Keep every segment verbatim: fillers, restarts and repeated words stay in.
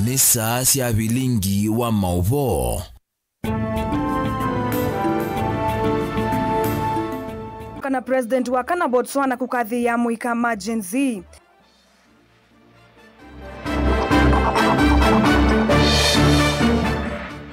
Nĩ saa sya vilingi wa maũvoo. Kana president wa kana Botswana kũkathĩĩa amũika ma Gen Z.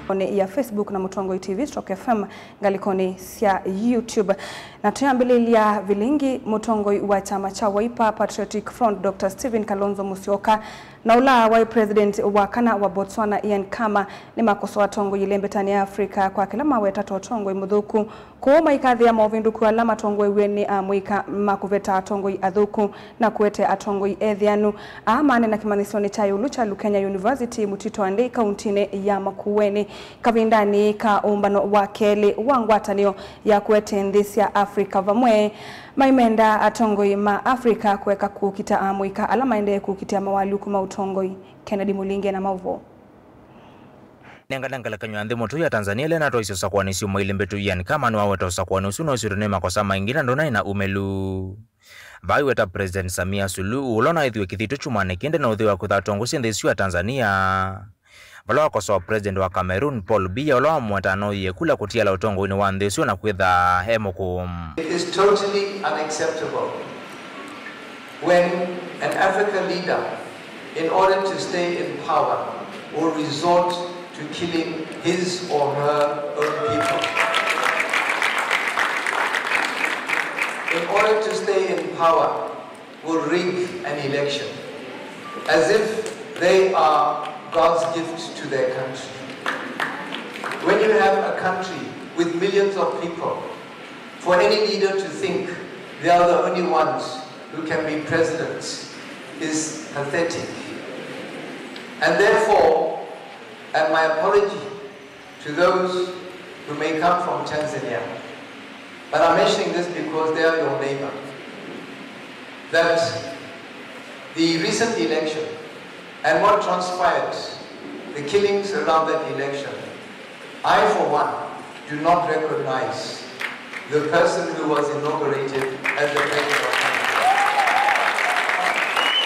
Nĩ ya Facebook na Mũtongoi T V stroke F M, ngalĩkonĩ sya YouTube. Na tũyambĩlĩlya vilingi, mũtongoi wa kyama kya Wiper Patriotic Front, Doctor Stephen Kalonzo Musyoka, na ũla waĩ president wa kana wa Botswana, Ian Khama, nĩmakosoa atongoi ĩlembetanĩ ya Africa kwa kĩla maweta ta ũtongoi mũthũku. Kũu maikathĩa movĩndũku ala matongoew'e nĩ amũika ma kũveta atongoi athũku na kũete atongoi etheanu. Aa maneena kĩmanyĩsyonĩ kya ĩũlũ kya Lukenya University, Mũtito wa Ndei, kauntinĩ ya Makueni, kavindanĩ ka ũmbano wa kelĩ wa ngwatanĩo ya kũete nthĩ sya Africa vamwe. Maimenda atongoi ma Africa kũeka kũkita amũika ala maendee kũkitĩa mawalũku ma ũtongoi. Kennedy Mũlinge na maũvoo. Nengane ngelekany'o ya nthĩ mũtũi ya Tanzania ĩla ĩnatwaisye ũsakũanĩ syumwa ilĩ mbĩtu. Ian Khama nĩwaweta ũsakũanĩ ũsu nũsĩtwe nĩ makosa maingĩ na ndũnaĩ na umĩlu. Vaiweta President Samia Suluhu, ũla ũnaĩthiwe kĩthitũ kyumwanĩ kĩndĩ na ũthĩ wa kwĩtha atongoesye nthĩ ĩsu ya Tanzania, vala wakosoa President wa Cameroon, Paul Biya, ũla wamũwetaa noyĩe kula kũtiala ũtongoinĩ wa nthĩ ĩsu na kwĩtha e mũkũũ. It is totally unacceptable when an African leader, in order to stay in power, will resort to killing his or her own people. In order to stay in power, will rig an election as if they are God's gift to their country. When you have a country with millions of people, for any leader to think they are the only ones who can be presidents is pathetic. And therefore, and my apology to those who may come from Tanzania, but I'm mentioning this because they are your neighbor, that the recent election and what transpired, the killings around that election, I, for one, do not recognize the person who was inaugurated as the president of Tanzania.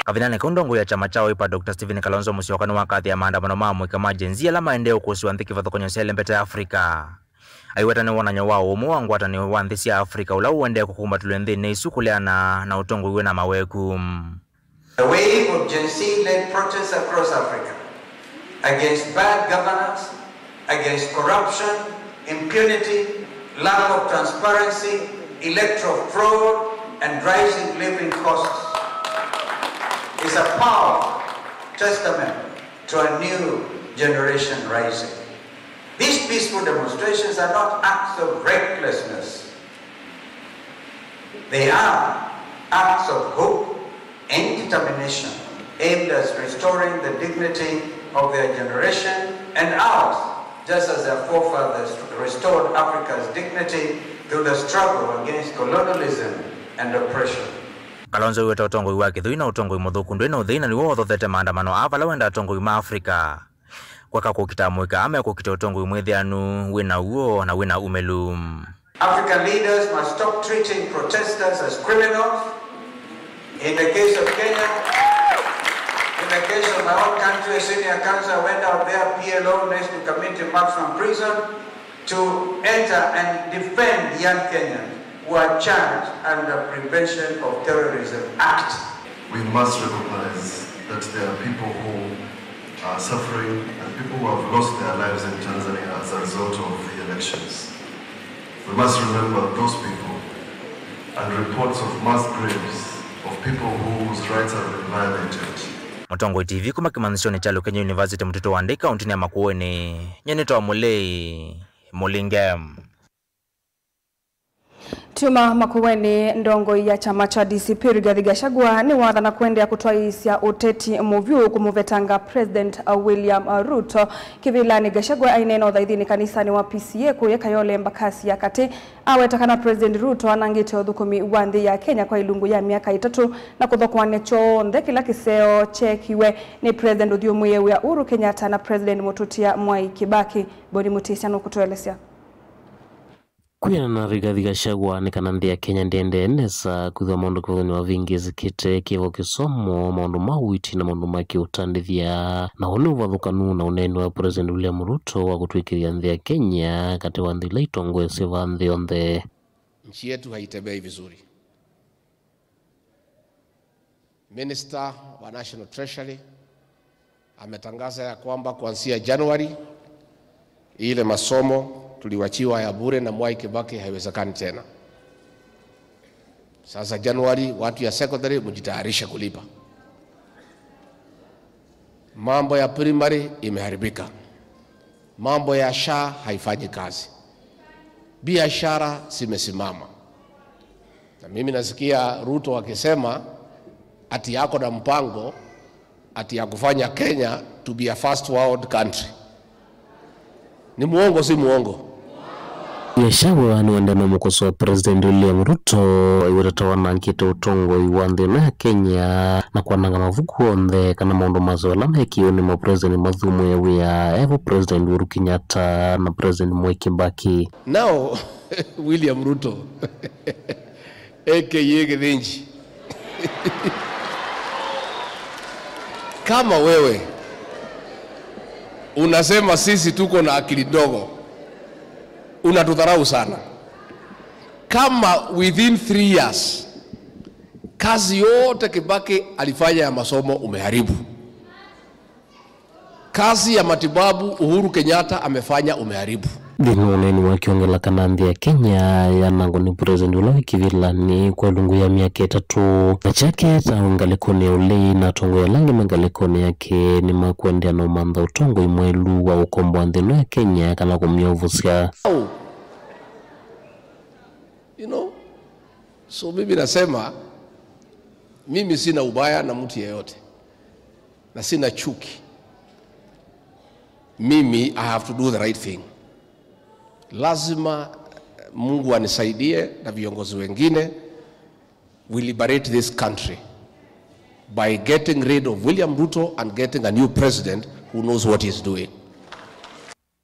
Kavindanĩ kau, ndongoi ya kyama kya Wiper, Doctor Stephen Kalonzo Musyoka, nĩwakathĩa maandamano ma amũika ma Gen Z ala maendee ũkũsĩwa nthĩ kĩvathũkany'o sya ĩlembeta ya Africa. Aiweta nĩ wonany'o wa ũmwe wa ngwatanĩo wa nthĩ sya Africa ũla ũendee kũkumbatĩlw'a nthĩnĩ ĩsu kũleana na ũtongoi wĩ na maweku. A wave of Gen Z-led protests across Africa against bad governance, against corruption, impunity, lack of transparency, electoral fraud, and rising living costs is a powerful testament to a new generation rising. These peaceful demonstrations are not acts of recklessness. They are acts of hope and determination aimed at restoring the dignity of their generation and ours, just as their forefathers restored Africa's dignity through the struggle against colonialism and oppression. Kalonzo aiweta ũtongoi wa kĩthũi na ũtongoi mũthũku ndwĩ na ũthei, na nĩw'o wothothete maandamano aa vala wenda atongoi ma Africa kũeka kũkita amũika aa mekũkita ũtongoi mwĩthĩanu, wĩ na w'o, na wĩ na umĩlu. African leaders must stop treating protesters as criminals. In the case of Kenya, in the case of my own country, a senior counsel went out there, P L O, next to Kamiti maximum prison, to enter and defend young Kenyans who are charged under Prevention of Terrorism Act. We must recognize that there are people who are suffering and people who have lost their lives in Tanzania as a result of the elections. We must remember those people and reports of mass graves of people whose rights have been violated. Mũtongoi T V kuma kĩmanyĩsyonĩ kya Lukenya University, Mũtitũ wa Ndei, kauntinĩ ya Makueni, nyie nĩtawa Mũlei Mũlinge. Tuma Makueni, ndongoi ya kyama kya D C P Rigathi Gachagua nĩwathana kũendeea kũtwaĩĩsya ũteti mũvyũ kũmũvetanga President William Ruto. Kĩvĩlanĩ, Gachagua aineena ũthaithinĩ kanisanĩ wa P C E kũya Kayole Embakasi ya Katĩ, aweta kana President Ruto anangĩte ũthũkũmi wa nthĩ ya Kenya kwa ilungu ya myaka ĩtatũ na kũthokoany'a kyonthe kĩla kĩseo kyeekiwe nĩ President ũthyũmũĩe wĩa Uhuru Kenyatta na President mũtũtia Mwai Kibaki. Boni Mũtĩsya nũkũtũelesya. Kwĩanana na Rigathi Gachagua nĩ kana nthĩ ya Kenya ndĩendee nesa, kwĩthĩwa maũndũ kĩvathũkany'o mavĩngĩĩsĩkĩte, kĩvo kĩsomo, maũndũ ma ũiiti na maũndũ ma kĩũtandĩthya. Na ũũ nĩ ũvathũkanu na ũneeni wa President William Ruto wa kũtw'ĩkĩthya nthĩ ya Kenya katĩ wa nthĩ ila itongoesye vaa nthĩ yonthe. Nchi yetu haitembei vizuri. Minister wa National Treasury ametangaza ya kwamba kuanzia January, ile masomo tuliwachiwa ya bure na Mwai Kibaki haiwezekani tena. Sasa January, watu ya secondary mjitayarishe kulipa. Mambo ya primary imeharibika. Mambo ya SHA haifanyi kazi. Biashara zimesimama. Na mimi nasikia Ruto akisema ati ako na mpango ati ya kufanya Kenya to be a first world country. Nĩ muongo, si muongo? Gachagua nĩwendee na mũkoso wa President William Ruto, aiweta ta wanangĩte ũtongoi wa nthĩ ĩno ya Kenya na kwananga mavuku onthe kana maũndũ maseo ala mekiwe nĩ mapresident mathumũe wĩa evo President Uhuru Kenyatta na President Mwai Kibaki. Now, William Ruto, A K A Githinji. Kama wewe unasema sisi tuko na akili ndogo, unatudharau sana. Kama within three years, kazi yote Kibaki alifanya ya masomo umeharibu. Kazi ya matibabu Uhuru Kenyatta amefanya, umeharibu. Nthĩnĩ wa ũneeni wake, ongela kana nthĩ ya Kenya yanangwa nĩ president ũla wĩ kĩvĩlanĩ kwa ĩlungu ya myaka ĩtatũ, na kyake ta wĩ ngalĩkonĩ ya ũlei na atongoi ala angĩ me ngalĩkonĩ yake nĩmakũendeea na ũmantha ũtongoi mwaĩlu wa ũkomboa nthĩ ĩno ya Kenya kana kũmyovosya. Au. You know? So mimi nasema, mimi sina ubaya na mtu yeyote. Na sina chuki. Mimi, I have to do the right thing. Lazima, eh, Mungu anisaidie na viongozi wengine, we liberate this country by getting rid of William Ruto and getting a new president who knows what he's doing.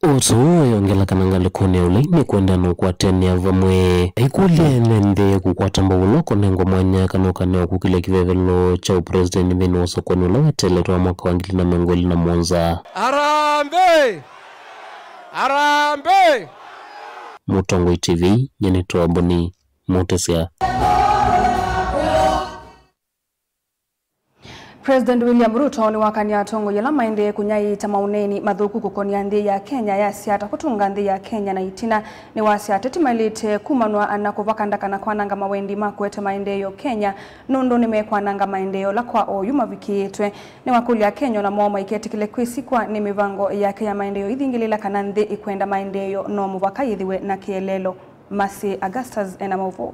Ũtũũ ayongela kana ngalĩkonĩ ya ũlei nĩkũendeea na ũkwatĩanĩa vamwe. Aikũlya ene nthĩ kũkwata mbau ũla ũkũnengwa mwanya kana ũkanea kũkĩlya kĩvevelo kya ũpresident nthĩnĩ wa ũsakũani ũla weteeletwe wa mwaka wa ngili na mĩongo ĩlĩ na mũonza. Harambee! Harambee! Mũtongoi T V, nyie nĩtawa Boni Mũtĩsya. President William Ruto nĩwakany'a atongoi ala maendee kũnyaĩĩkya maũneeni mathũku kũkonĩa nthĩ ya Kenya yasya ta kũtũnga nthĩ ya Kenya na ĩtina. Nĩwasya ateti maĩlĩte kumanwa na kũvakanda kana kwananga mawendi ma kũete maendeeo Kenya, nũndũ nĩmekwananga maendeeo ala kwa oyu mavikĩĩtwe. Nĩwakũlya Akenya o na moo maiketĩkĩle kwĩsikwa nĩ mĩvango yake ya maendeeo ĩthingĩlĩĩla kana nthĩ ĩkwenda maendeeo, no mũvaka yĩthĩwe na kĩeleelo. Mercy Augustus ena maũvoo.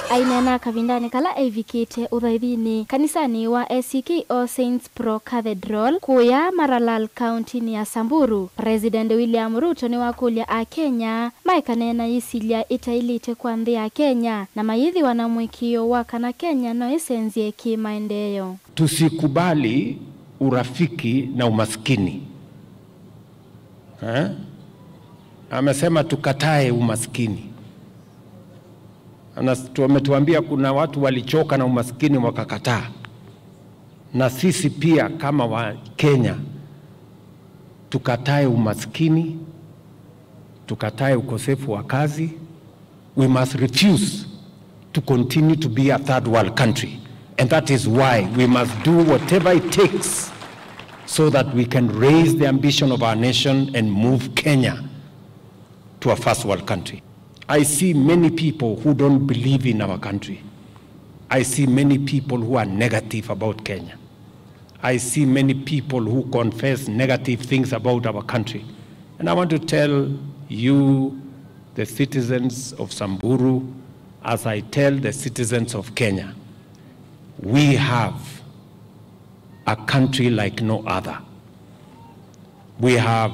Aineena kavindanĩ kala eivikĩte ũthaithinĩ kanisanĩ wa A C K All Saints Pro Cathedral kũya Maralal, kauntinĩ ya Samburu, President William Ruto nĩwakũlya Akenya maekane na yĩsilya ĩtaĩlĩte kwa nthĩ ya Kenya na mayĩthĩwa na mũĩkĩĩo wa kana Kenya no ĩsenzye kĩ-maendeeo. Tusikubali urafiki na umaskini. Eh? Amesema tukatae umaskini. Ana-, tu-, ametuambia kuna watu walichoka na umaskini wakakataa. Na sisi pia kama wa Kenya, tukatae umaskini, tukatae ukosefu wa kazi. We must refuse to continue to be a third world country. And that is why we must do whatever it takes so that we can raise the ambition of our nation and move Kenya to a first world country. I see many people who don't believe in our country. I see many people who are negative about Kenya. I see many people who confess negative things about our country. And I want to tell you, the citizens of Samburu, as I tell the citizens of Kenya, we have a country like no other. We have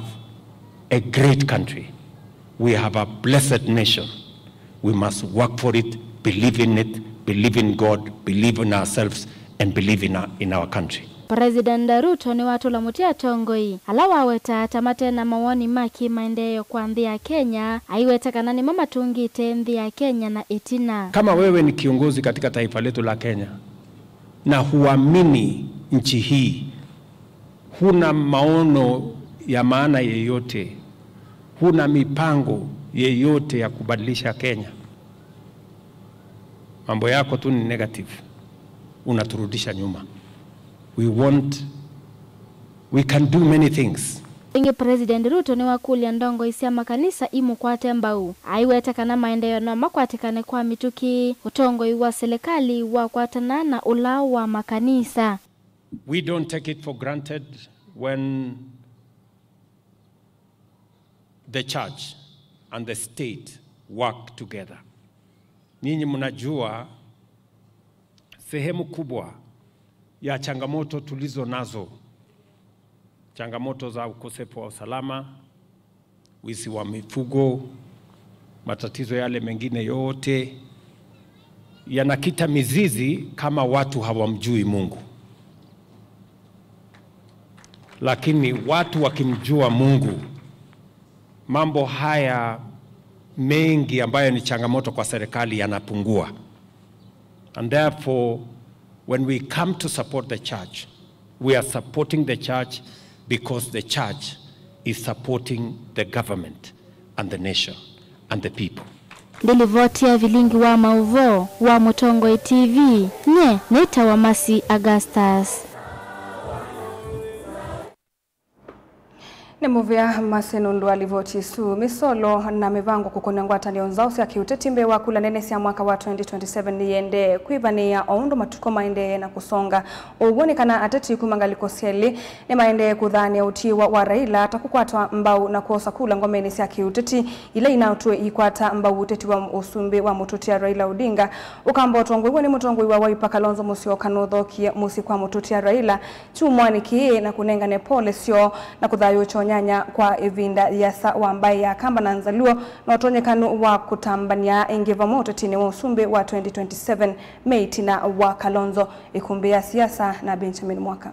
a great country. We have a blessed nation. We must work for it, believe in it, believe in God, believe in ourselves, and believe in our, in our country. President Ruto nĩwatũla mũtĩ atongoi ala wawetaa ta mate na mawoni ma kĩmaendeeo kwa nthĩ ya Kenya, aiweta kana nĩmo matũngĩte nthĩ ya Kenya na ĩtina. Kama wewe ni kiongozi katika taifa letu la Kenya na huamini nchi hii, huna maono ya maana yeyote, huna mipango yeyote ya kubadilisha Kenya, mambo yako tu ni negative, unaturudisha nyuma. We want, we can do many things. Ĩngĩ, President Ruto nĩwakũlya ndongoi sya makanisa imũkwate mbau. Aiweta kana maendeeo no makwatĩkane kwa mĩtũkĩ, ũtongoi wa silikalĩ wakwatana na ũla wa makanisa. We don't take it for granted when the church and the state work together. Nyinyi mnajua sehemu kubwa ya changamoto tulizo nazo, changamoto za ukosefu wa usalama, wizi wa mifugo, matatizo yale mengine yote yanakita mizizi kama watu hawamjui Mungu. Lakini watu wakimjua Mungu, mambo haya mengi ambayo ni changamoto kwa serikali yanapungua. And therefore, when we come to support the church, we are supporting the church because the church is supporting the government and the nation and the people. Ndilivoti ya vilingi wa maũvoo wa Mũtongoi T V, nye nĩtawa Mercy Augustus. Nĩ mũvea Mercy nũndũ wa livoti ĩsu. Mĩsolo na mĩvango kũkũna ngwatanĩo nzaũ sya kĩũteti mbee wa kula nene sya mwaka wa twenty twenty-seven nĩyĩendee kwĩvanĩĩa o ũndũ matukũ maendee na kũsonga. Ũw'o nĩ kana ateti kuma ngalĩko syelĩ nĩmaendee kũthaanĩa ũtiĩwa wa Raila ta kũkwatwa mbau na kwosa kula ngomenĩ sya kĩũteti ila inaũtwe ikwata mbau ũteti wa ũsumbĩ wa mũtũtia Raila Odinga. Ũkamba ũtongoew'e nĩ mũtongoi wa Wiper Kalonzo Musyoka nũthokie mũsyĩ kwa mũtũtia Raila kyumwanĩ kĩĩ na kũnengane pole syoo na kũthayũũkya ũnyanya kwa ĩvinda yĩasa wa mbaĩ ya Kamba na Nzaluo na ũtonyekanu wa kũtambany'a ĩngĩ vamwe ũtetinĩ wa ũsumbĩ wa twenty twenty-seven me ĩtina wa Kalonzo. Ĩkũmbĩ ya siasa na Benjamin Mwaka.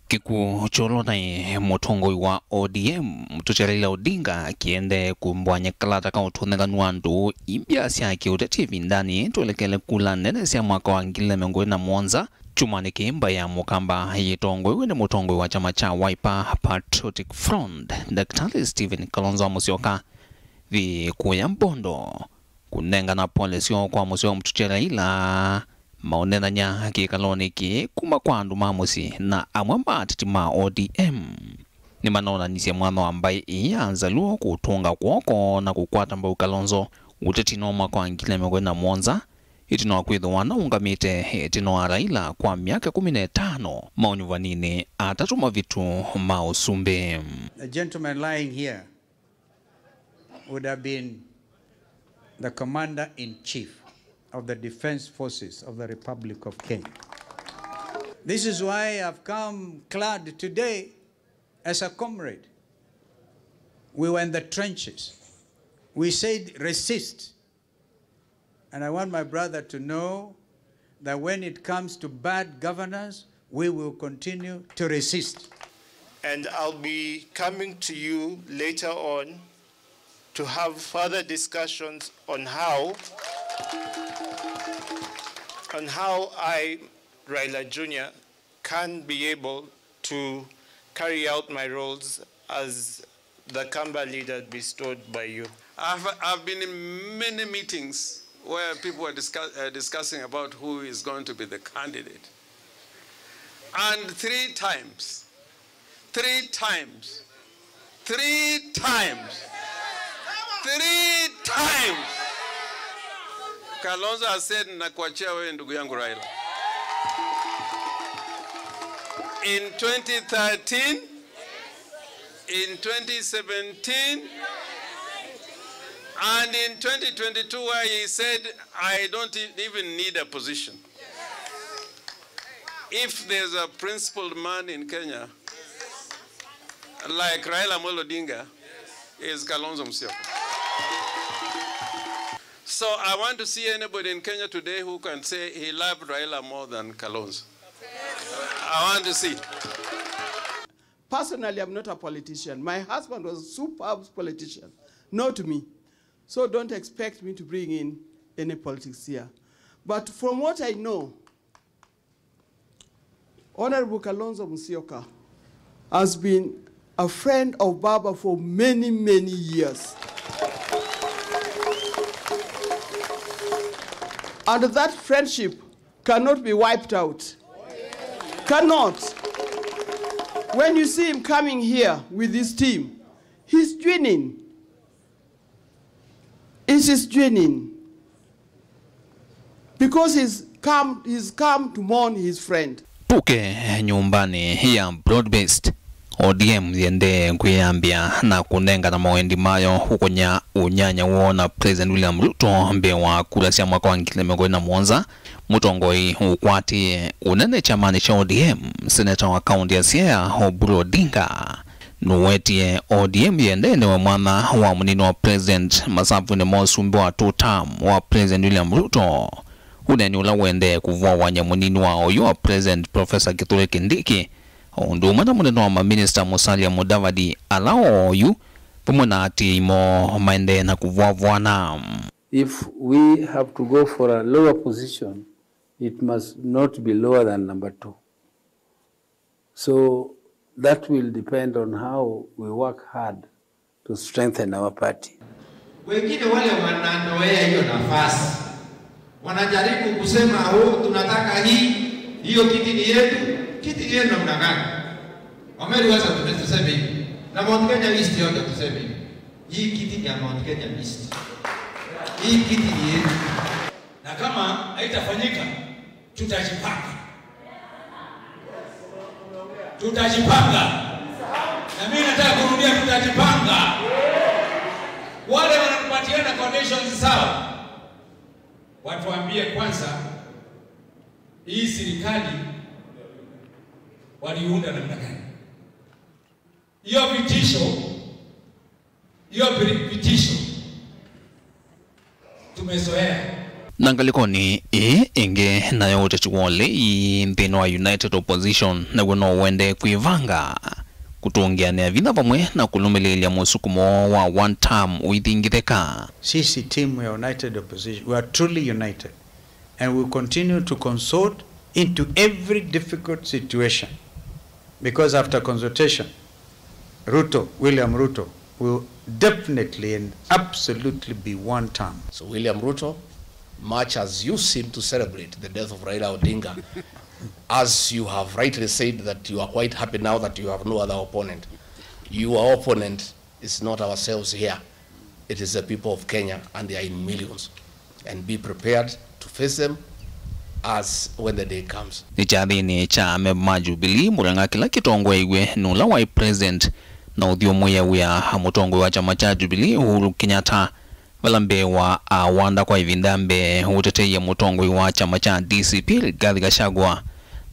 Kĩkw'ũ kyolwa naĩ mũtongoi wa O D M, mũtũtia Raila Odinga, kĩendee kũmbwany'a kalata ka ũtũnenganu wa ndũũ imbya sya kĩũteti ĩvindanĩ twelekele kula nene sya mwaka wa ngili na mĩongo ĩlĩ na mũonza. Kyumwanĩ kĩĩ mbaĩ ya Mũkamba yĩtongoew'e nĩ mũtongoi wa kyama kya Wiper Patriotic Front, Daktari Stephen Kalonzo Musyoka, vi kũya mbondo kũnengana pole syoo kwa mũsyĩ wa mũtũtia Raila, maũneenany'a kĩkalonĩ kĩĩ kuma kwa andũ ma mũsyĩ na amwe ma ateti ma O D M. Nĩmanonanisye mwanya wa mbaĩ ĩĩ ya Nzaluo kũtũnga kw'oko na kũkwata mbau Kalonzo ũtetinĩ wa mwaka wa ngili na mĩongo ĩlĩ na mũonza, ĩtina wa kwĩthĩwa naũngamĩte ĩtina wa Raila kwa myaka ĩkũmi na ĩtano maũnyuvaninĩ atatũ mavitu ma ũsumbĩ. The gentleman lying here would have been the commander-in-chief of the Defense Forces of the Republic of Kenya. This is why I've come clad today as a comrade. We were in the trenches. We said, "Resist." And I want my brother to know that when it comes to bad governance, we will continue to resist. And I'll be coming to you later on to have further discussions on how, on how I, Raila Junior, can be able to carry out my roles as the Kamba leader bestowed by you. I've, I've been in many meetings where people were discuss, uh, discussing about who is going to be the candidate. And three times, three times, three times, three times, Kalonzo has said, "Nakuachia wewe ndugu yangu Raila." In twenty thirteen, in twenty seventeen, and in twenty twenty-two, where he said, "I don't e-, even need a position." If there's a principled man in Kenya like Raila Amolo Odinga, is Kalonzo Musyoka. So I want to see anybody in Kenya today who can say he loved Raila more than Kalonzo. I want to see. Personally, I'm not a politician. My husband was a superb politician, not me. So don't expect me to bring in any politics here. But from what I know, Honorable Kalonzo Musyoka has been a friend of Baba for many, many years. And that friendship cannot be wiped out. Cannot. When you see him coming here with his team, he's joining. It is genuine because he's come, he's come to mourn his friend. Tũke nyũmbanĩ ya broad-based. O D M yĩendee kwĩyambĩa na kũnengana mawendi mayo ũkũnya ũnyanya woo na President William Ruto mbee wa kura sya mwaka wa ngili ilĩ na mĩongo ĩlĩ na mũonza. Mũtongoi ũkwatĩe ũnene kyamanĩ kya O D M, seneta wa kaũntĩ ya Siaya Oburu Odinga nũwetie O D M yĩendee nĩwe mwanya wa mũnini wa President masavunĩ ma ũsumbĩ wa two term wa President William Ruto, ũneeni ũla ũendee kũvũavany'a mũnini wa oyu wa President Professor Kithure Kindiki, o ũndũ ũmwe na mũnene wa maminista Musalia Mudavadi, ala o oyu vamwe na atiĩi moo maendee na kũvũavũana. If we have to go for a lower position, it must not be lower than number two. So that will depend on how we work hard to strengthen our party. Wengine wale wanandoea hiyo nafasi wanajaribu kusema, oh, tunataka hii, hiyo kiti ni yetu. Kiti ni yetu namna gani? Wameru wacha tuseme hivi, na Mount Kenya East yote tuseme hivi, hii kiti ni ya Mount Kenya East, hii kiti ni yetu. Na kama haitafanyika, tutajipanga, tutajipanga. Na mimi nataka kurudia, tutajipanga. Wale wanatupatiana conditions sawa, watuambie kwanza, hii serikali waliunda namna gani? Hiyo vitisho, hiyo vitisho tumezoea. Na ngalĩkonĩ ĩĩ ĩngĩ, nayo ũteti wa ũlei nthĩnĩ wa United Opposition naw'o no ũendee kwĩvanga kũtũngĩanĩa vinya vamwe na kũlũmĩlĩĩlya mũsukumo wa one term ũithingithĩka. Sisi timu ya United Opposition, we are truly united. And we continue to consult into every difficult situation, because after consultation, Ruto, William Ruto, will definitely and absolutely be one term. So William Ruto, much as you seem to celebrate the death of Raila Odinga, as you have rightly said that you are quite happy now that you have no other opponent, your opponent is not ourselves here. It is the people of Kenya, and they are in millions. And be prepared to face them as when the day comes. Nĩ kyathĩnĩ kya amemba ma Jubilee, mũthenya kĩla kĩtongoeiw'e nĩ ũla waĩ president na ũthyũmũĩe wĩa mũtongoi wa kyama kya Jubilee, Uhuru Kenyatta, vala mbee wa awanda kwa ĩvinda ya mbee ũteteie mũtongoi wa kyama kya D C P, Rigathi Gachagua,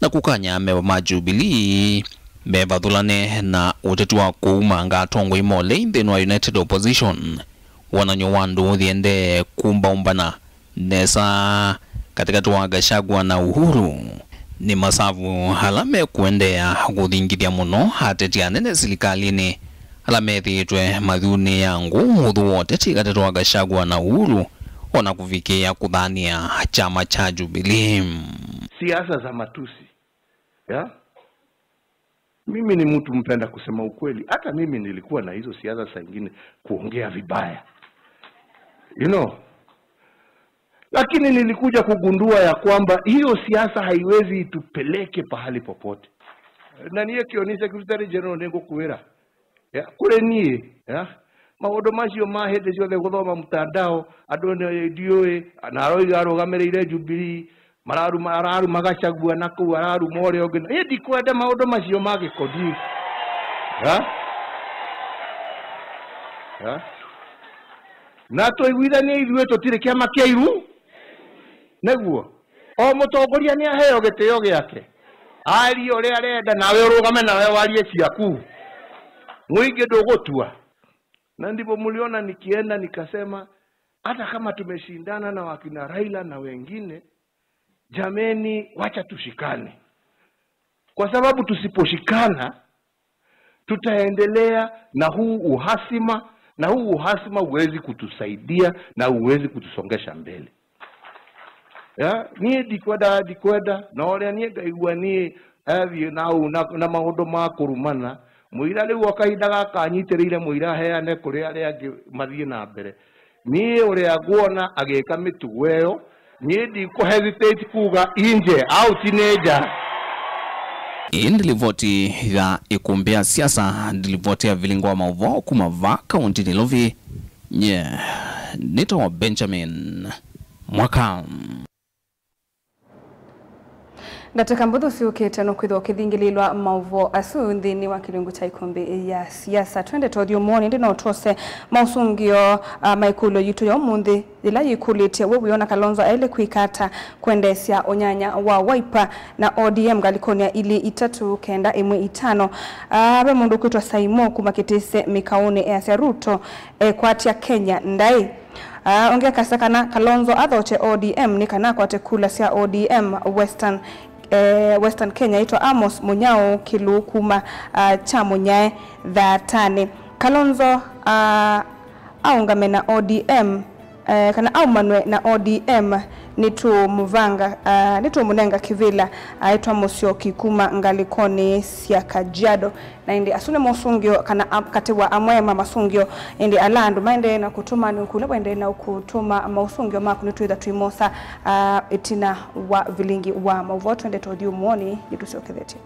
na kũkany'a amemba ma Jubilee mevathũlane na ũteti wa kũumanga atongoi ma ũlei nthĩnĩ wa United Opposition. Wonany'o wa ndũũ yĩendee kũmbaũmbana nesa katĩkatĩ wa Gachagua na Uhuru. Nĩ masavu ala mekũendeea kũthingithya mũno ateti anene silikalĩnĩ ala methĩĩtwe mathyunĩĩa ngũũ mũthũ wa ũteti katĩkatĩ wa Gachagua na Uhuru, o na kũvikĩĩa kũthanĩa kyama kya Jubilee. Siasa za matusi. Yeah? Mimi ni mtu mpenda kusema ukweli. Hata mimi nilikuwa na hizo siasa saa ingine kuongea vibaya. You know? Lakini nilikuja kugundua ya kwamba hiyo siasa haiwezi itupeleke pahali popote. Na niye kĩo nĩ Secretary General nĩngũkwĩra. Yeah, kũrĩ niĩ, yeah. Maũndũ macio ma hĩndĩ ciothe gũthoma mtandao, andũ nĩ ndiũĩ, na aroiga arũgamĩrĩire Jubilee, mararuma, araruma Gachagua na kũu, araruma ũrĩa ũngĩ. Niĩ ndikwenda maũndũ macio ma gĩkoni. Yeah? Yeah? Na tũiguithanie ithuĩ tũtirĩ kĩama kĩa iru. Nĩguo. O mũtongoria nĩ aheo gĩtĩo gĩake. Arie ũrĩa arenda, nawe ũrũgame nawe warie ciaku. Mũingĩ ndũgũtua. Na ndipo mliona nikienda nikasema, hata kama tumeshindana na wakina Raila na wengine, jameni, wacha tushikane. Kwa sababu tusiposhikana, tutaendelea na huu uhasima, na huu uhasima huwezi kutusaidia na huwezi kutusongesha mbele. Ya, niĩ ndikwenda, ndikwenda, na ũrĩa niĩ ngaigua niĩ, eh, thiĩ na ũu na, na maũndũ ma kũrumana, mũira rĩu o kahinda gaka anyitĩrĩire mũira aheane kũrĩ arĩa angĩ mathiĩ na mbere. Niĩ ũrĩa nguona agĩka mĩtugo ĩyo, niĩ ndikũ hesitate kuga inje au ti nĩ nja. Ĩĩ nĩ livoti ya ĩkumbĩ ya siasa, nĩ livoti ya vilingo wa maũvoo kuma va kaunti Nairobi. Nye nĩtawa Benjamin Mwaka. Ndatĩka mbũthũ syũkĩte nũkwĩthwa ũkĩthingĩlĩlwa maũvoo asu nthĩnĩ wa kĩlungu kya ĩkumbĩ ya siasa. Twende tũthyũmũonĩ, ĩndĩ no twose maũsũngĩo, ah, ma ĩkũlyo yitũ ya ũmũnthĩ, yĩla yĩkũlĩtye, we wĩona Kalonzo aĩle kwĩka ata kwendeesya ũnyanya wa Wiper na O D M ngalĩkonĩ ya ilĩ itatũ kenda ĩmwe itano? Ah, ve mũndũ ũkwĩtwa Saimo kuma Kĩtĩse Mĩkaũnĩ easya Ruto ekwatya Kenya ndaĩ. Ah, ũngĩ akasya kana Kalonzo athokye O D M nĩ kana akwate kula sya O D M Western, eh, Western Kenya. Aitwa Amos Mũnyaũ Kĩlũũ kuma, ah, Kyamũnyae Thatanĩ. Kalonzo, ah, aũngame na O D M, eh, kana aumanwe na O D M, nĩtũũmũvanga, ah, nĩtũũmũnenga kĩvĩla, aitwa Mũsyoki kuma ngalĩkonĩ sya Kajiado. Na ĩndĩ asu nĩ mosũngĩo kana am-, katĩ wa amwe ma masũngĩo, ĩndĩ ala andũ maendee na kũtũma nĩ ũkũlya waendee na kũtũma maũsũngĩo maku nĩtwĩtha twĩmosa, ah, ĩtina wa vilingi wa maũvoo. Twende tũthyũmũonĩ nĩtũsyokethetye.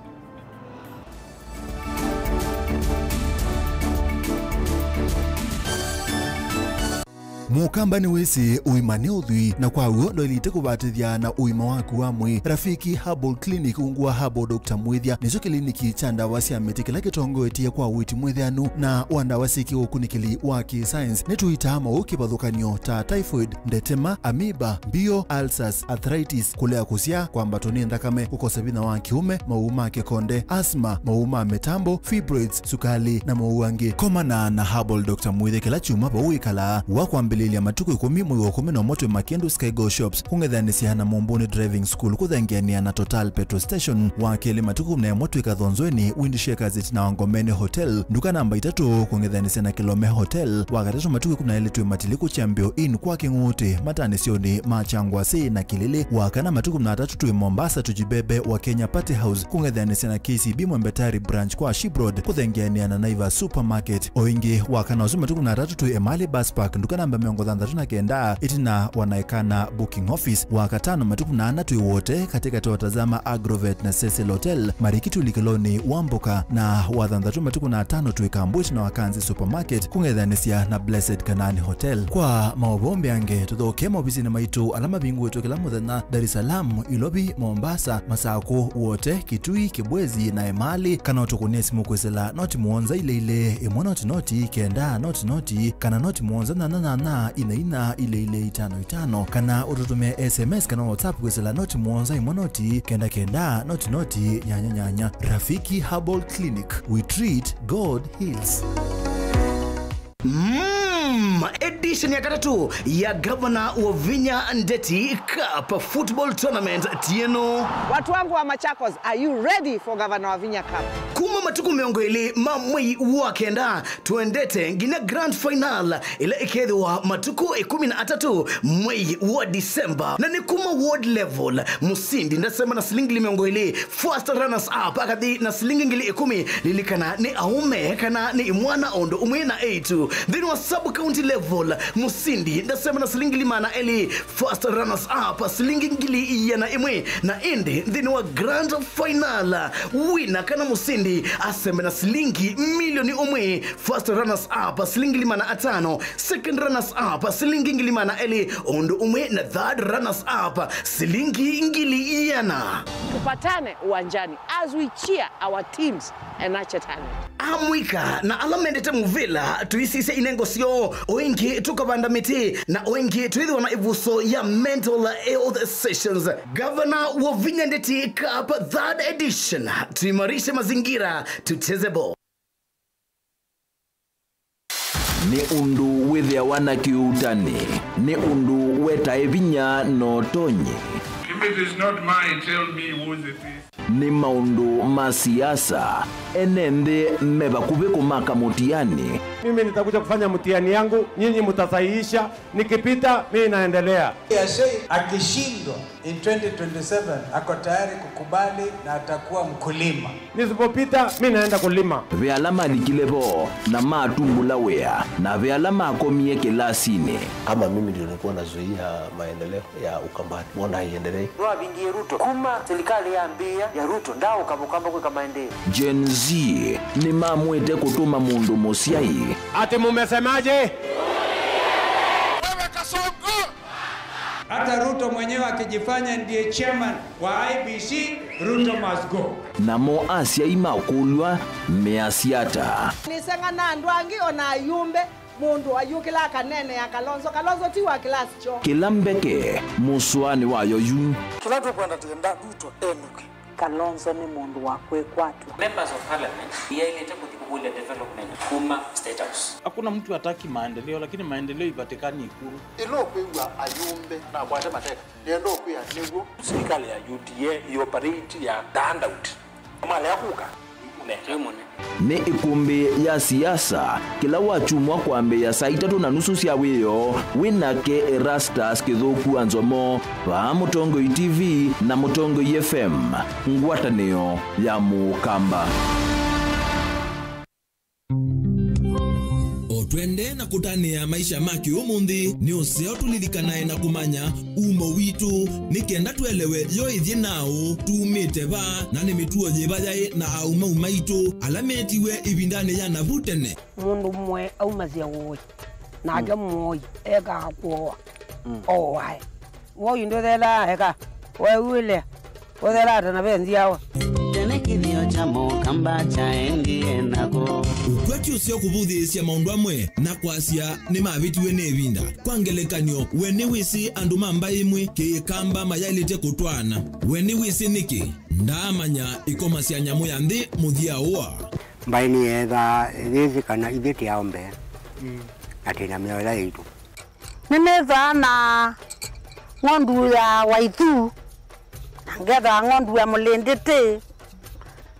Mũkamba nĩwĩsĩ ũima nĩ ũthwii, na kwa w'o ndwaĩlĩte kũvatĩthya na ũima waku wa mwĩĩ. Rafiki Herbal Clinic ungu wa Herbal Doctor Mwĩthya nĩkyo kĩliniki kya ndawa sya mĩtĩ kĩla kĩtongoetye kwa ũiiti mwĩtheanu na wa ndawa syĩ kĩũkunĩkĩli wa kĩ-science. Nĩtũitaa maũũ kĩvathũkany'o ta typhoid, ndetema, amoeba, mbio, ulcers, arthritis, kũlea kũsyaa, kwambatwa nĩ nthakame, kũkosa vinya wa kĩũme, maũũ ma kĩkonde, asthma, maũũ ma mĩtambo, fibroids, sukali, na maũũ angĩ. Komana na Herbal Doctor Mwĩthya kĩla kyumwa vau wĩkalaa. Wa kwambĩlĩlya matukũ ĩkũmi mwei wa ĩkũmi na ũmwe twĩ Makendu Skygo Shops, kũng'ethanĩsya na Mũmbũnĩ Driving School, kũthengeanĩa na Total Petrol Station. Wa kelĩ matukũ ĩkũmi na ĩmwe twĩ Kathonzweni, Windshakers ĩtina wa Ngomeni Hotel, nduka namba itatũ, kũng'ethanĩsya na Kilome Hotel. Wa katatũ matukũ ĩkũmi na elĩ twĩ Matiliku Champion Inn kwa Kĩng'ũtĩ, matanĩsyonĩ ma Kyangwasĩ na Kĩlĩlĩ. Wa kana matukũ ĩkũmi na atatũ twĩ Mombasa, Tujibebe wa Kenya Party House, kũng'ethanĩsya na K C B Mwembe Tayari Branch kwa Ship Road, kũthengeanĩa na Naivas Supermarket. O ĩngĩ, wa kana ũsu matukũ ĩkũmi na atatũ twĩ Emali Bus Park, nduka namba mĩongo thanthatũ na kenda, ĩtina wa Naekana Booking Office. Wa katano matukũ ĩkũmi na ana twĩ Wote, katĩkatĩ wa Tazama Agrovet na Cecil Hotel, Marikiti ũlikĩlonĩ wa Mboka, na wa thanthatũ matukũ ĩkũmi na atano twĩ Kambu ĩtina wa Kanzi Supermarket, kũng'ethanĩsya na Blessed Canaan Hotel. Kwa maũvoo mbeange, tũthokee maovisinĩ maitũ ala mavingũĩtwe kĩla mũthenya, Dar es Salaam, Ilovi, Mombasa, Masakũ, Wote, Kitui, Kibwezi, na Emali, kana ũtũkũnĩe simũ kwĩsĩla noti mũonza ilĩ ilĩ, ĩmwe noti noti, kenda noti noti, kana noti mũonza nyanya nyanya, ina ina, ilĩ ilĩ itano itano, kana ũtũtũmĩe S M S kana WhatsApp kwĩsĩla noti mũonza ĩmwe noti, kenda kenda, noti noti, nyanya nyanya. Rafiki Herbal Clinic, we treat, God heals. Mm, edition ya katatũ ya Gavana Wavinya Ndeti Cup Football Tournament ti ĩno. Watu wangu wa Machakos, are you ready for Gavana Wavinya Cup? Kuma matukũ mĩongo ĩlĩ ma mwei wa kenda twendete nginya grand final ĩla ĩkethĩwa matukũ ĩkũmi na atatũ mwei wa December. Na nĩ kuma ward level, mũsindi ndasema na silingi mĩongo ĩlĩ, first runners up akathi na silingi ngili ĩkũmi. Lilikana nĩ aũme kana nĩ imwana o ũndũ ũmwe na eĩtu. Nthĩnĩ wa sub county level, mũsindi ndasema na silingi ngili maana elĩ, first runners up silingi ngili iana ĩmwe, na ĩndĩ nthĩnĩ wa grand final, wina kana mũsindi asembe na silingi milioni ũmwe, first runners up silingi ngili maana atano, second runners up silingi ngili maana elĩ, o ũndũ ũmwe na third runners up silingi ngili iana. Tupatane uwanjani as we cheer our teams and nurture talent. Amũika na ala mendete mũvĩla, tũisisya inengo syoo, o ĩngĩ tũkavanda mĩtĩ, na o ĩngĩ twĩthĩwa na ĩvuso ya mental health sessions. Gavana Wavinya Ndeti Cup third edition, tuimarishe mazingira, tucheze ball. Nĩ ũndũ wĩthĩawa na kĩuutani, nĩ ũndũ wetae vinya na ũtonyi. If it is not mine, tell me whose it is. Nĩ maũndũ ma siasa, ene nthĩ me vakuvĩ kũmaka mũtiani. Mimi nitakuja kufanya mtihani yangu, nyinyi mtasahihisha, nikipita, mimi naendelea. Yashei akishindwa in twenty twenty-seven, ako tayari kukubali na atakuwa mkulima. Nisipopita, mimi naenda kulima. Ve ala malikile vo na matumbũla wĩa, na ve ala makomie kĩlasinĩ. Kama mimi ndio nilikuwa nazuia maendeleo ya Ukambani, mbona haiendelei? Nĩwavingie Ruto kuma serikali yambĩĩa ya Ruto, ndaũka Ũkamba kwĩka maendeeo. Gen Z nĩmamwĩte kũtũma mũndũ mũsyai. Ati mumesemaje? Wewe Kasongo! Hata Ruto mwenyewe akijifanya ndiye chairman wa I E B C, Ruto must go. Namo asyai makũlw'a measya ata? Nĩseng'ana andũ angĩ o na ayumbe. Mũndũ ayũkĩla akaneenea Kalonzo. Kalonzo ti wa kĩlasi kyoo. Kĩla mbeke, mũsoanĩ wayo yu. Kĩla tũkwenda, twenda Ruto enũke. Kalonzo nĩ mũndũ wa kwĩkwatw'a. Members of Parliament yaĩlĩte kũthi kũkũlya development kuma State House. Hakuna mtu hataki maendeleo, lakini maendeleo ipatikani Ikulu. Ĩla ũkwĩw'a ayumbe nakwate mateka, nĩenda ũkwĩa nĩw'o. Serikali ya U D A ĩoperate ya the handout. Malea kũka, nĩkũnenga. Nĩ ĩkũmbĩ ya siasa, kĩla wakyumwa kwambĩĩa saa itatũ na nusu sya wĩoo, wĩ nake Erastus Kĩthũku wa Nzomo, vaa Mũtongoi T V na Mũtongoi F M, ngwatanĩo ya Mũkamba. O twende na kũtanĩa maisha ma kĩũmũnthĩ, nĩ ũseo tũlilikanae na kũmanya umo witũ, nĩ kenda twelewe yo ĩthyĩ naũ, tumĩte va, na nĩ mĩtuo yĩva yaĩ na aumau maitũ ala metiwe ĩvindanĩ ya navu tene. Mũndũ ũmwe aumasya ũĩ, nake mũoi ekaa kũoa, ooae. Woi ndũthelaa eka, weũĩle, ũthelaa ta na ve nzyawa. Tene kĩthĩo kya Mũkamba kyaendie nako. Ũkw'a ti ũseo kũvũthĩĩsya maũndũ amwe na kwasya nĩmavĩtiwe nĩ ĩvinda. Kwa ngelekany'o, we nĩwĩsĩ andũ ma mbaĩ ĩmwe Kĩkamba mayaĩlĩte kũtwaana? We nĩwĩsĩ nĩkĩ? Ndaamanya ĩkoma sya nyamũ ya nthĩ mũthya ũa. Mbaĩ nĩyeethaa yĩsĩ kana ithyĩ tĩ aũmbe, na twĩ na mĩao ĩla yaitũ. Nĩnĩthaa na ng'ondu ya waithu, na ngethaa ng'ondu ya mũlĩndĩtĩ,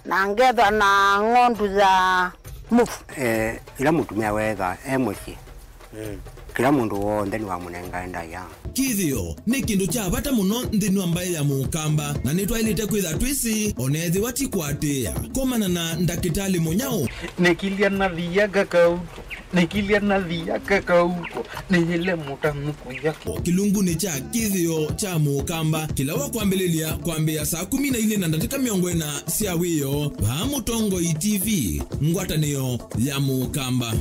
na ngethaa na ng'ondu ya mũvu. Eh, ĩla mũtumĩa weethaa e mũsyĩ, kĩla mũndũ w'onthe nĩwamũnengae ndaĩa. Kĩthĩo nĩ kĩndũ kya vata mũno nthĩnĩ wa mbaĩ ya Mũkamba, na nĩtwaĩlĩte kwĩtha twĩsĩ, o na ethĩwa ti kũatĩĩa. Komana na Ndakĩtalĩ Mũnyaũ. Nĩkilya nathia kakauko, nĩkilya nathia kakauko, nĩyĩle mũtanu kũya. O kĩlungunĩ kya kĩthĩo kya Mũkamba, kĩla wakwambĩlĩlya kwambĩĩa saa kũmi na ilĩ na ndatĩka mĩongo ĩna sya wĩoo, vaa Mũtongoi T V, ngwatanĩo ya Mũkamba.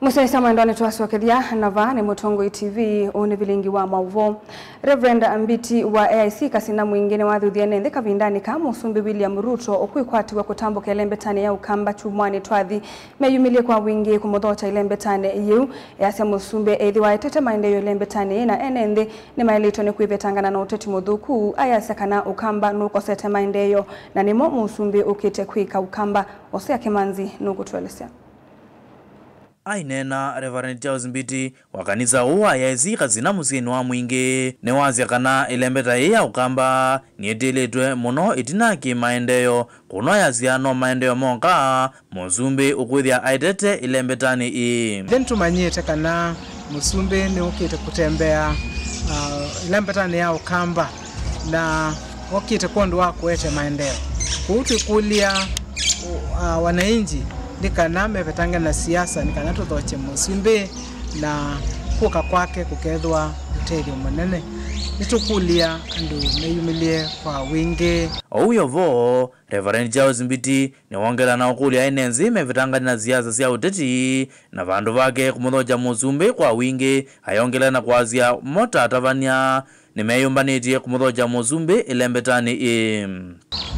Mũsyaĩĩsya mwendwa, nĩtwasokethya na vaa nĩ Mũtongoi T V, ũũ nĩ vilingi wa maũvoo. Reverend Mbiti wa A I C Kasina Mwingĩ nĩwathuthie ene nthĩ kavindanĩ ka Mũsumbĩ William Ruto ũkwĩkwatiw'a kũtambũka ĩlembetanĩ ya Ũkamba kyumwanĩ twathi. Meyumĩlye kwa wingĩ kũmũthokya ĩlembetanĩ yĩu, easya Mũsumbĩ ethĩwa etete maendeeo ĩlembetanĩ yĩĩ na ene nthĩ nĩmaĩlĩtwe nĩ kwĩvetangana na ũteti mũthũku, ayasya kana Ũkamba nũkosete maendeeo, na nĩmo Mũsumbĩ ũkĩte kwĩka Ũkamba. Hosea Kĩmanzi nũkũtũelesya. Aineena Reverend Charles Mbiti wa kanisa ũũ wa A I C Kasina mũsyĩnĩ wa Mwingĩ, nĩwasya kana ĩlembeta yĩĩ ya Ũkamba nĩĩtĩlĩtwe mũno ĩtina kĩ maendeeo, kũno ayasya no maendeeo moka Mũsumbĩ ũkwĩthĩa aetete ĩlembetanĩ ĩĩ. Ĩndĩ nĩtũmanyĩte kana Mũsumbĩ nĩũkĩte kũtembea, ah, ĩlembetanĩ ya Ũkamba, na okĩte kwondũ wa kũete maendeeo. Kwoou twĩkũlya, ah, wananchi nĩ kana mevetange na siasa, nĩ kana tũthokye Mũsumbĩ, na kũka kwake kũkethĩwa ũtethyo mũnene. Nĩtũkũlya andũ meyumĩlye kwa wingĩ. Oou yo vo, Reverend Charles Mbiti nĩwongela na ũkũlya ene nthĩ mevetangane na siasa sya ũteti, na vandũ vake kũmũthokya Mũsumbĩ kwa wingĩ, ayongela na kwasya mo ta atavany'a nĩmeyũmbanĩtye kũmũthokya Mũsumbĩ ĩlembetanĩ ĩĩ.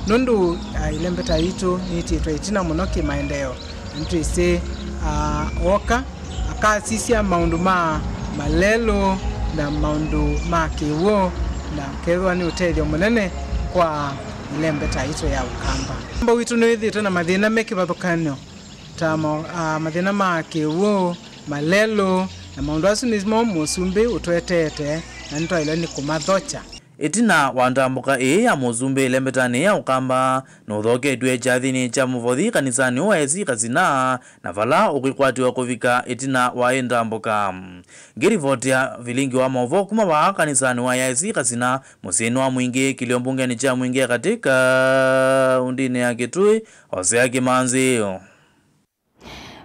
Nũndũ, ah, ĩlembeta yitũ nĩtĩtwe ĩtina mũno kĩ-maendeeo, na nĩtwĩsĩ, ah, ooka akasisya maũndũ ma malelũ na maũndũ ma kĩw'ũ, na kethĩwa nĩ ũtethyo mũnene kwa ĩlembeta yitũ ya Ũkamba. Ũkamba witũ nĩwĩthĩĩtwe na mathĩna me kĩvathũkany'o, Ta ma-, a, mathĩna ma kĩw'ũ, malelũ, na maũndũ asu nĩmo mũsumbĩ ũtwetete, na nĩtwaĩlwe nĩ kũmathokya. Ĩtina wa ndambũka ĩĩ ya mũsumbĩ ĩlembetanĩ ya Ũkamba, nũthoketw'e kyathĩnĩ kya mũvothi kanisanĩ wa A C Kasina, na vala ũkwĩkwatĩwa kũvika ĩtina wa ĩ ndambũka. Ngĩlivotia vilingi wa maũvoo kuma vaa kanisanĩ wa A C Kasina, mũsyĩnĩ wa Mwingĩ, kĩlio mbungenĩ kya Mwingĩ ya Katĩ, kaũndĩnĩ ya Kitui, Hosea Kimanzi.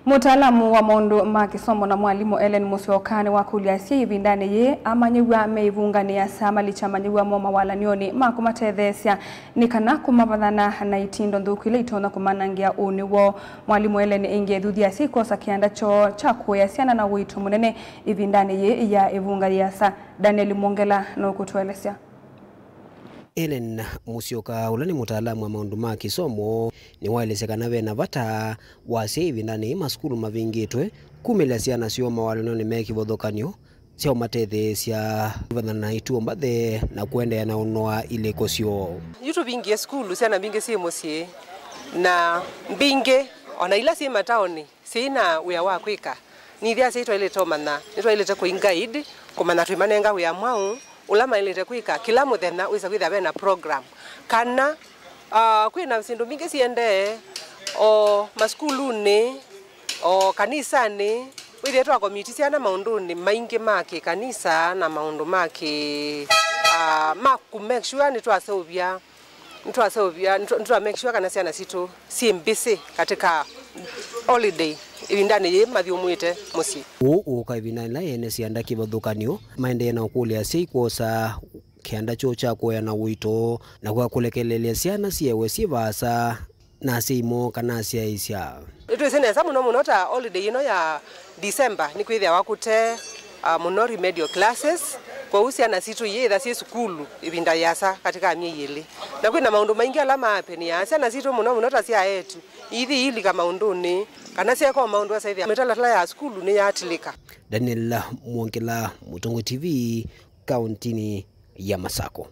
Mũtaalamu wa maũndũ ma kĩsomo na mwalimũ Ellen Musyoka nĩwakũlya asyai ĩvindanĩ yĩĩ amanyĩw'a me ĩvunganĩ ĩasa malikye amanyĩw'a moo mawalany'onĩ ma kũmatetheesya nĩ kana kũmavathana na itindo nthũku ila itonya kũmanangĩa ũnĩ woo. Mwalimũ Ellen ĩngĩ ethuthya asyai kwosa kĩanda kyoo kya kũea syana na ũito mũnene ĩvindanĩ yĩĩ ya ĩvunga yĩasa. Daniel Mwongela nũkũtũelesya. Ellen Musyoka, ũla nĩ mũtaalamu wa maũndũ ma kĩsomo, nĩwaelesya kana ve na vata wa asyai ĩvindanĩ yĩĩ masukulu mavingĩtwe kumĩlya syana syoo mawalany'onĩ me kĩvathũkany'o sya ũmatetheesya kũvathana na ituo mbathe na kũendeea na ũnoa ilĩko syoo. Yu tũvingĩe sukulu, syana mbingĩ syĩ mũsyĩ, na mbingĩ, o na ila syĩ mataonĩ, syĩ na wĩa wa kwĩka. Nĩthĩa asyai twaĩlĩte ũmanya, nĩtwaĩlĩte kũingaid, kũmanya twĩmanenga wĩa mwaũ, ũla maĩlĩte kwĩka kĩla mũthenya, wĩsa kwĩthĩa ve na program. Kana, ah, kwĩ na syĩndũ mbingĩ siendee, o masukulunĩ, o kanisanĩ, wĩthĩe twakomiti syana maũndũnĩ maingĩ ma kĩkanisa na maũndũ ma kĩ, ah, ma kũ make sure nĩtwaseũvya Nĩtwaseũvya, nĩtwa, nĩtwa make sure kana syana sitũ syĩ mbĩsĩ katika holiday ĩvindanĩ yĩĩ mathyũmũĩte mũsyĩ. Ũũ ũũka ĩvindanĩ ĩla ene syanda kĩvathũkany'o maendee na ũkũlya asyai kwosa kĩanda kyoo kya kũea na ũito na kũka kũlekelelya syana syewe syĩ vaasa na asyai moo kana asyaĩĩsya. Nĩtwĩsĩ nesa mũno mũno ta holiday ĩno ya December nĩkwĩthĩawa kũte, ah, mũno remedial classes, kwoou syana sitũ iyĩtha syĩ sukulu ĩvinda yĩasa katika myei ĩlĩ. Na kwĩ na maũndũ maingĩ ala maapenia syana sitũ mũno mũno ta sya eĩtu, ithi iilika maũndũnĩ, kana syeeka o maũndũ asa ĩthĩa mĩtalatala ya sukulu nĩyatilĩka. Daniel Mwongela, Mũtongoi T V, kaũntinĩ ya Masako.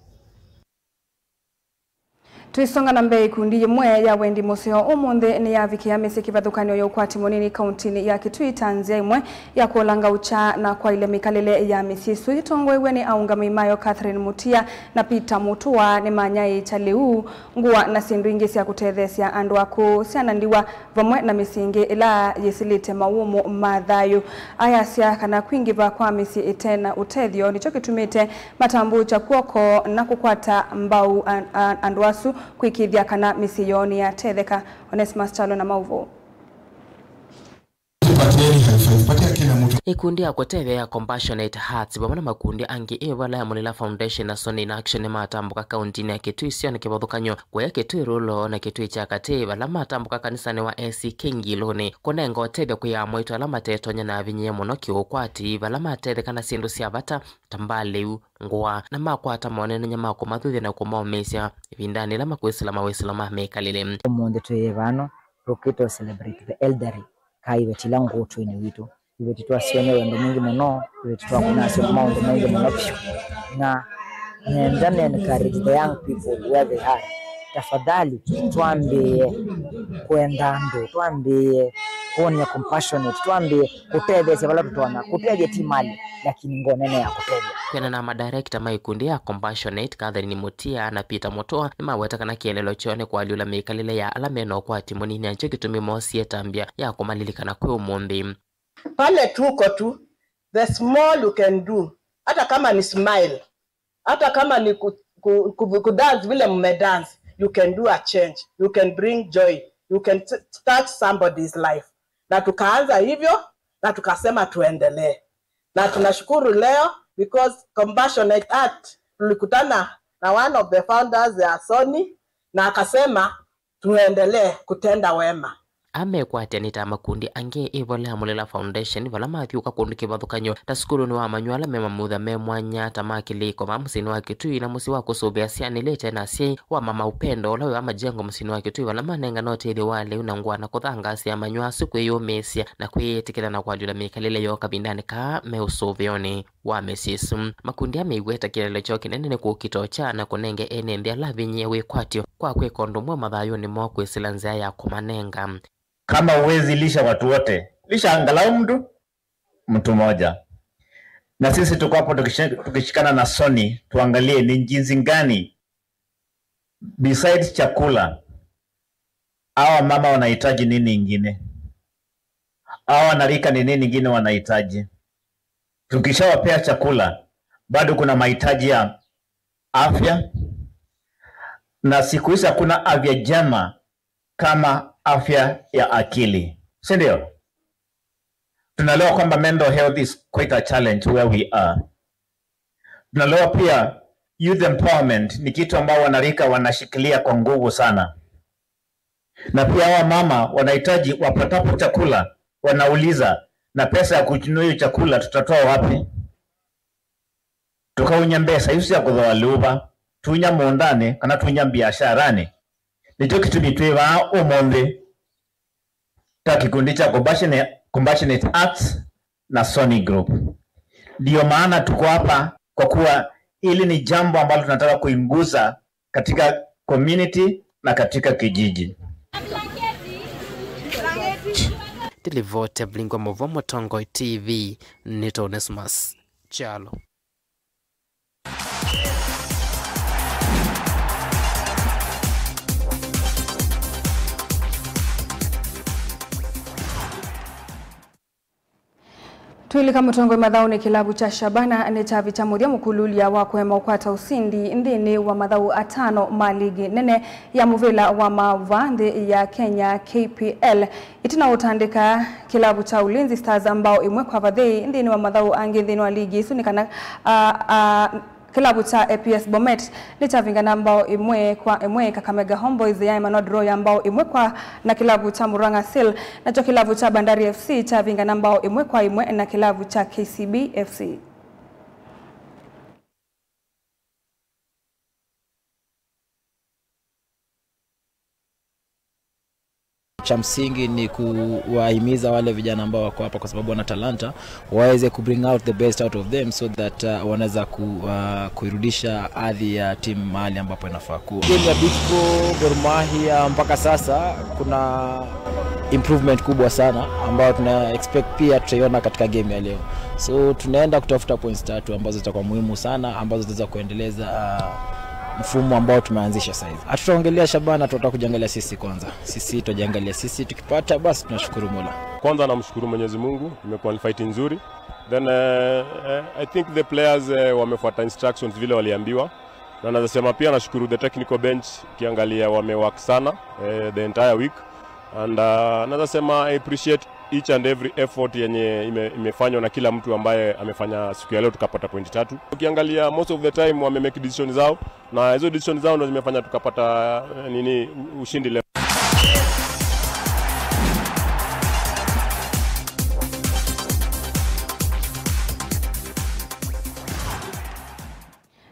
Twĩsonga na mbee, ikundi yĩmwe ya wendi mũseo ũmũnthĩ nĩyavikĩa mĩsyĩ kĩvathũkany'o ya ũkwati mũnini kauntinĩ ya Kitui ta nzĩa ĩmwe ya kũlanga ũkya na kwaĩlya mĩkalĩle ya mĩsyĩ ĩsu. Yĩtongoew'e nĩ aũngamĩi mayo Catherine Mutia na Peter Mutua nĩmanyaĩĩkya lĩu, ngũa na syĩndũ ingĩ sya kũtetheesya andũ akũũ, syana ndiwa, vamwe na mĩsyĩ ĩngĩ ĩla yĩsĩlĩte mawũmũ ma thayũ. Ayasya kana kwingĩva kwa mĩsyĩ ĩte na ũtethyo nĩkyo kĩtumĩte matambũũkya kw'oko na kũkwata mbau an-, an-, andũ asu kwĩkĩĩthya kana mĩsyĩ yoo nĩyatetheka. Onesimus Kyalo na maũvoo. Patieni high five, patia kila mtu. Ikundi ya kũtethya ya Compassionate Hearts vamwe na makundi angĩ ĩ vala ya Mulila Foundation na Sony in Action nĩmatambũka kauntinĩ ya Kitui syonĩ kĩvathũkany'o kũya Kitui Rural na Kitui kya Katĩ, vala matambũka kanisanĩ wa A C K Ngilũnĩ kũnenga ũtethyo kwĩ amwaitũ ala matetonya na avinyĩe mũno kĩũkwati, vala matetheka na syĩndũ sya vata ta mbaa lĩu, ngũa, na makwata monenenya ma kũmathuthya na kũmaũmĩĩsya ĩvindanĩ ĩla makwĩsĩla mawĩsĩlo ma mĩkalĩle. Ũmũnthĩ twĩ vano, tũkĩte to celebrate the elderly, ka iveti ila ngũtwĩnĩ witũ. Iveti twasyonia wendo mwingĩ mũno, iveti twakũnasya maũndũ maingĩ mũno vyũ. Na nenda na encourage the young people where they are. Tafadhali, twambĩĩe kwenda andũ, twambĩĩe kwony'a compassionate, twambĩĩe kũtetheesya vala tũtonya, kũtethya ti mali, lakini ngoo nene ya kũtethya. Kwĩanana na madirector ma ikundi ya Compassionate, Catherine Mutia na Peter Mutua, nĩmaweta kana kĩeleelo kyoo nĩ kũalyũla mĩkalĩle ya ala me na ũkwati mũnini, na nĩkyo kĩtumi moosie ĩtambya ya kũmalilikana kwĩ ũmũnthĩ. Pale tuko tu, the small you can do, hata kama ni smile, hata kama ni ku, ku, ku, kudance vile mmedance, you can do a change, you can bring joy, you can t-, touch somebody's life. Na tukaanza hivyo, na tukasema tuendelee. Na tunashukuru leo because Compassionate Heart, tulikutana na one of the founders ya Sony, na akasema tuendelee kutenda wema. Amekwatya nĩ ta makundi angĩ ĩvola ya Mulila Foundation, vala mathyũka kũndũ kĩvathũkany'o ta sukulunĩ wa manyũ ala me mamutha me mwanya ta ma kĩlĩko va mũsyĩnĩ wa Kitui na mũsyĩ wa kũsũvĩa syana ila ite na asyai wa Mama Upendo ũla wĩ wa Majengo mũsyĩnĩ wa Kitui, vala manengana ũtethyo wa lĩu na ngũa na kũthangaasya manyũ asu kwĩyũmĩĩsya na kwĩyĩtĩkĩla na kũalyũla mĩkalĩle yoo kavindanĩ kaa me ũsũvĩonĩ wa mĩsyĩ ĩsu. Makundi aa meĩweta kĩeleelo kyoo kĩnene nĩ kũkita ũkya na kũnenge ene nthĩ ala avinyĩe wĩkwatyo kwa kwĩka ũndũ ũmwe mathayũnĩ moo kwĩsĩla nzĩa ya kũmanenga. Kama huwezi lisha watu wote, lisha angalau mtu, mtu mmoja. Na sisi tuko hapo tukishi-, tukishikana na Sony, tuangalie ni jinsi gani, besides chakula, hawa mama wanahitaji nini ingine? Hawa wanarika ni nini ingine wanahitaji? Tukishawapea chakula, bado kuna mahitaji ya afya, na siku hizi hakuna afya njema kama afya ya akili, si ndio? Tunaelewa kwamba mental health is quite a challenge where we are. Tunaelewa pia youth empowerment ni kitu ambao wanarika wanashikilia kwa nguvu sana, na pia hawa mama wanahitaji, wapatapo chakula wanauliza, na pesa ya kununua hiyo chakula tutatoa wapi? Tũkaũnya mbesa isu sya kũthooa lyũva, tunya mũũndanĩ, kana tunya mbiasharanĩ. Nĩkyo kĩtumi twĩ vaa ũmũnthĩ ta kikundi cha Compassionate, Compassionate Hearts na Sony Group. Ndiyo maana tuko hapa, kwa kuwa hili ni jambo ambalo tunataka kuinguza katika community na katika kijiji. Ndilivoti ya Mlingwa Mũvwa Mũtongoi T V, nĩ Onesmus Kyalo. Twĩlika mũtongoi mathaũnĩ, kĩlavu kya Shabana nĩkyavikya mũthya mũkululya wa kũema ũkwata ũsindi nthĩnĩ wa mathaũ atano ma ligi nene ya mũvĩla wa maũvaa nthĩ ya Kenya, K P L. Ĩtina wa ũtandĩka kĩlavu kya Ulinzi Stars mbao ĩmwe kwa vathei nthĩnĩ wa mathaũ angĩ nthĩnĩ wa ligi ĩsu nĩ kana, a, a, kĩlavu kya A P S Bomet nĩkyavingana mbao ĩmwe kwa ĩmwe. Kakamega Homeboys yaema na draw ya mbao ĩmwe kwa na kĩlavu kya Murang'a Seal, nakyo kĩlavu kya Bandari F C kyavingana mbao ĩmwe kwa ĩmwe na kĩlavu kya K C B F C. Cha msingi ni kuwahimiza wale vijana ambao wako hapa, kwa sababu wana talanta, waweze ku bring out the best out of them, so that, uh, wanaweza ku, uh, kuirudisha hadhi ya timu mahali ambapo inafaa kuwa. Game ya Bidco, Gor Mahia, mpaka sasa kuna improvement kubwa sana ambayo tuna expect pia tutaiona katika game ya leo. So tunaenda kutafuta points tatu ambazo zitakuwa muhimu sana, ambazo zitaweza kuendeleza, uh, mfumo ambao tumeanzisha saizi. Hatutaongelea Shabana, tunataka kujiangalia sisi kwanza. Sisi tutajiangalia sisi, tukipata basi tunashukuru Mola. Kwanza namshukuru Mwenyezi Mungu, imekuwa ni fight nzuri. Then, eh, eh, I think the players, eh, wamefuata instructions vile waliambiwa. Na naweza sema pia nashukuru the technical bench, ukiangalia wamework sana, eh, the entire week. And, uh, naweza sema I appreciate each and every effort yenye ime-, imefanywa na kila mtu ambaye amefanya siku ya leo tukapata point tatu. Ukiangalia most of the time wame make decision zao, na hizo decision zao ndo zimefanya tukapata, eh, nini, u-, ushindi leo.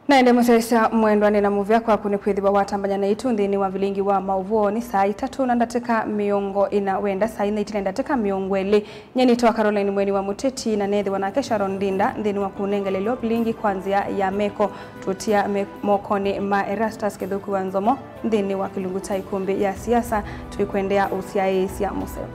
Na ĩndĩ mũsyaĩĩsya mwendwa, nĩ na mũvea kwaku nĩ kwĩthĩwa watambany'a naitũ nthĩnĩ wa vilingi wa maũvoo. Nĩ saa itatũ na ndatĩka mĩongo ĩna wenda, saa inya itina ndatĩka mĩongo ĩlĩ. Nyie nĩtawa Caroline Mweni wa Mũteti, na neethĩwa nake Sharon Ndinda nthĩnĩ wa kũnengelelyo vilingi kwa nzĩa ya meko. Tũtia me-, mokonĩ ma Erastus Kĩthũku wa Nzomo nthĩnĩ wa kĩlungu kya ĩkũmbĩ ya siasa. Twĩkwendea ũsyaĩĩsya mũseo.